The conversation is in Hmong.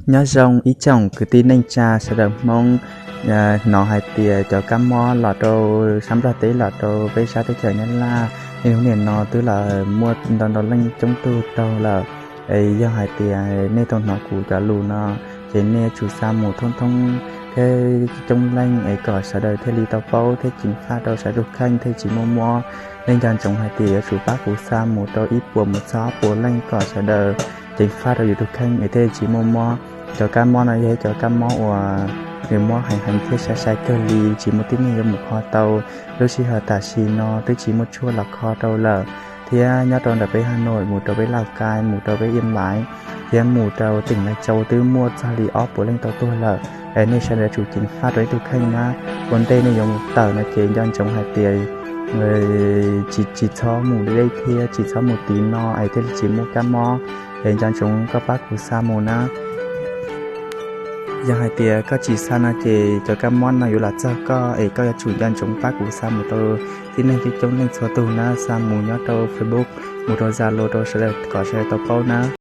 Nyob zoo ib tsoom kwv tij neej tsa sawv daws Hmoob. Hnov hais tias cov kab mob los rau sab Nplog teb, los rau peb sab teb chaws Nyab Laj, niaj hnub nim no twb los muaj ntau ntau leej coob tug raug lawm. Es yog hais tias nej tau hnov kuv cov lus no, ces nej yuav tsum xa mus thoob thoob thiab coob leej es kom sawv daws thiaj li tau paub thiab ceev faj rau sawv daws tus kheej thiaj tsis muaj mob. Nej nco ntsoov hais tias yuav tsum pab kuv xa mus rau ib puas mus txog ob puas leej kom sawv daws ceev faj rau yus tus kheej es thiaj tsis muaj mob. Cov kab mob no yog ib cov kab mob uas nws mob heev heev thiab sai sai kawg li, tsis muaj tib neeg yuav mus kho tau. Lub sij hawm tam sim no twb tsis muaj tshuaj los kho rau lawm, thiab nyob rau ntawm peb Has Nois mus rau peb Lauj Kai, mus rau peb Iab Npaiv, thiab mus rau teem Lais Tsau twb muaj txog li ob puas leej tau tuag lawm. Es nej sawv daws yuav tsum ceev faj rau ib tug kheej na. Ua ntej nej yuav mus tawm no ces nco ntsoov hais tias tsis, tsis txhob mus deb thiab tsis txhob mus tiv no es thiaj li tsis muaj kab mob. Es nco ntsoov koj pab kuv xa mus na. Yog hais tias koj tsis xa no ces cov kab mob no yuav los txog koj, es koj yuav tsum nco ntsoov pab kuv xa mus rau tib neeg coob coob leej txhua tus na, xa mus nyob rau Facebook, mus rau Zalo rau sawv daws kom sawv daws tau paub na.